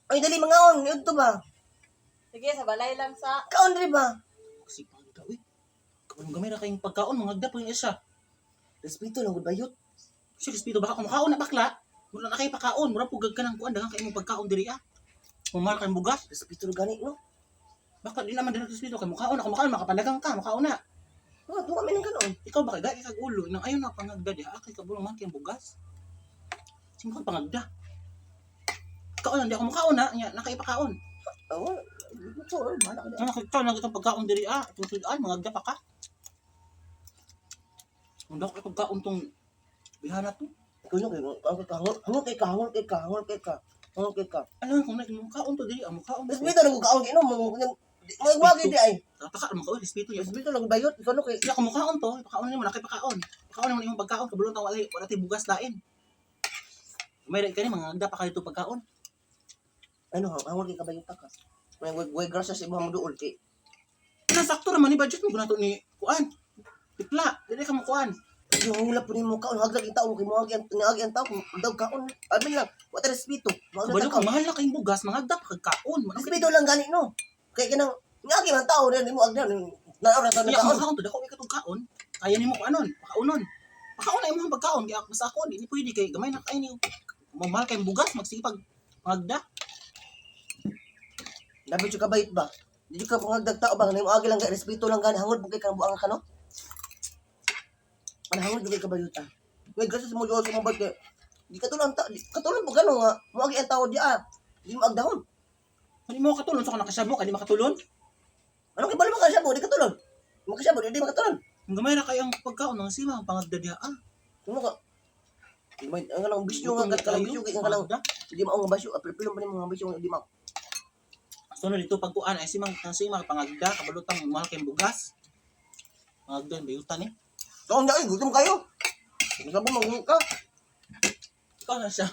Ay, dali mangaon, niudto ba? Sige, sa balay lang sa. Kaon dali ba? Kasi pangagda, uy. Kapag gamay ra kayong pagkaon, mangagda po yung isa. Respeto lang gud bayot. Kasi respeto, baka kumakaon na bakla. Mura na kayo pakaon. Mura pugag ka ng kuan, daghang kayo mong pagkaon diri ah. Mahal kayong bugas. Respeto lang gani no. Baka di naman diri respeto kay mukaon ako mukaon makapanagang ka, mukaon na. Mga tuwa mi nang kanon. Ikaw ba kay gay kag ulo nang ayon na pangagda diha kay kabulong man kayong bugas. Sino ka pangagda? Kaon lang di ako mukaon na, nya nakaipakaon. Oh, ito, bahala ka. Ano kay na itong pagkaon diri ah, itong sudan mangagda pa ka. Ang dako kay pagkaon tong bihana to. Kuno kay ang kahangol, hangol kay ka, hangol kay ka, hangol kay ka. Hangol kay ka. Ano kung nag mukaon to diri ah, mukaon. Respeto lang gud kaon kay no, magwagi di ay. Tapaka mo ka respeto ya. Respeto lang gud bayot, ikaw no kay Kaya kung mukaon to, ipakaon nimo nakipakaon. Pakaon nimo imong pagkaon kabulong ta wala wala tay bugas lain. May kani mangagda pa kayo to pagkaon. Ano hangol kay ka bayot ka. May way grasya sa imong duol kay. Kana sakto ra man ni budget mo kuno ni kuan. Tikla, dili ka mo kuan. Yung hula po nimo kaon, haglag ang tao kay mo ang agi ang tao daw kaon. Abi lang, wa ta respeto. Mo Kabalo ka mahal na kayong bugas, mangagda pa kag kaon. Manang Respeto lang gani no. Kay kanang ngagi man tao rin mo agdan. Nanaw ra ta Kaya kaon. kung makaon to, dako kay katong kaon. Kaya nimo kuanon, pakaonon. Pakaon na imong pagkaon kaya basta ako di ni pwede kay gamay na kay ni. Mamahal kayong bugas, magsige pag mangagda. Dapat jud ka bayot ba? Di jud ka pangagdag tao ba nimo agi lang kay respeto lang gani hangod kay kang buang ka no. Ano hangod jud kay ka bayot ah. May grasya sa mo sa mo kay di katulong ta, di katulong po gano nga mo agi ang tao di ah. Di mo agdahon. Kung mo katulon sa so nakasabo ka di makatulon. Ano kay balo ka siya mo di katulon. Mo ka siya mo di makatulon. Ang gamay ra kay ang pagkaon ng sima ang pangagda diha ah. Mo ka Di man ang kanang bisyo nga kanang bisyo kay kanang Pangagda. di mao nga basyo apil-pilon pa nimo nga bisyo nga di mao. So no dito pagkuan ay simang ang simang pangagda kabalutang mahal kayong bugas. Pangagda bayutan eh. Kaon dai gutom kayo. Gusto mo mangungo ka. Ikaw na siya.